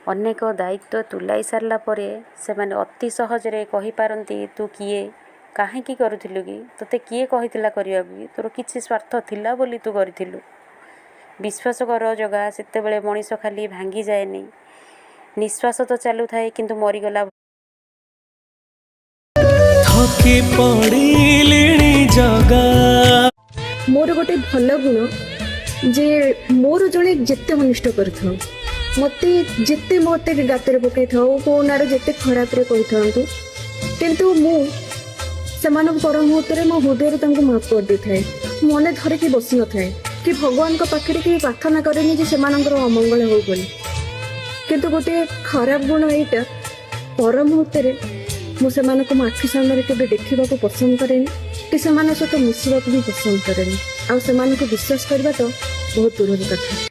ଅନେକ ଦାୟିତ୍ୱ ତୁଲାଇ ସାରିଲା ପରେ ସେମାନେ ଅତି ସହଜରେ କହିପାରନ୍ତି, "ତୁ କିଏ? କାହିଁକି କରୁଥିଲୁ କି? ତୋତେ କିଏ କହିଥିଲା କରିବାକୁ କି? ତୋର କିଛି ସ୍ୱାର୍ଥ ଥିଲା ବୋଲି ତୁ କରିଥିଲୁ।" ବିଶ୍ୱାସ କର ଜଗା, ସେତେବେଳେ ମଣିଷ ଖାଲି ଭାଙ୍ଗିଯାଏନି। ନିଶ୍ୱାସ ତ ଚାଲୁଥାଏ, କିନ୍ତୁ ମରିଗଲା ଥକି ପଡ଼ିଲିଣି ଜଗା। ମୋର ଗୋଟେ ଭଲ ଗୁଣ ଯେ ମୋର ଜଣେ ଯେତେ ଅନିଷ୍ଟ କରିଥାଉ, ମୋତେ ଯେତେ ମୋତେ ଗାତରେ ପକେଇଥାଉ, ମୋ ନାଁରେ ଯେତେ ଖରାପରେ କହିଥାନ୍ତୁ, କିନ୍ତୁ ମୁଁ ସେମାନଙ୍କ ପର ମୁହୂର୍ତ୍ତରେ ମୋ ହୃଦୟରେ ତାଙ୍କୁ ମାଫ କରିଦେଇଥାଏ। ମନେ ଧରିକି ବସି ନଥାଏ କି ଭଗବାନଙ୍କ ପାଖରେ କି ପ୍ରାର୍ଥନା କରେନି ଯେ ସେମାନଙ୍କର ଅମଙ୍ଗଳ ହଉ ବୋଲି। କିନ୍ତୁ ଗୋଟିଏ ଖରାପ ଗୁଣ ଏଇଟା, ପର ମୁହୂର୍ତ୍ତରେ ମୁଁ ସେମାନଙ୍କୁ ମୋ ଆଖି ସାମ୍ନାରେ କେବେ ଦେଖିବାକୁ ପସନ୍ଦ କରେନି କି ସେମାନଙ୍କ ସହିତ ମିଶିବାକୁ ବି ପସନ୍ଦ କରେନି। ଆଉ ସେମାନଙ୍କୁ ବିଶ୍ୱାସ କରିବା ତ ବହୁତ ଦୂରର କଥା।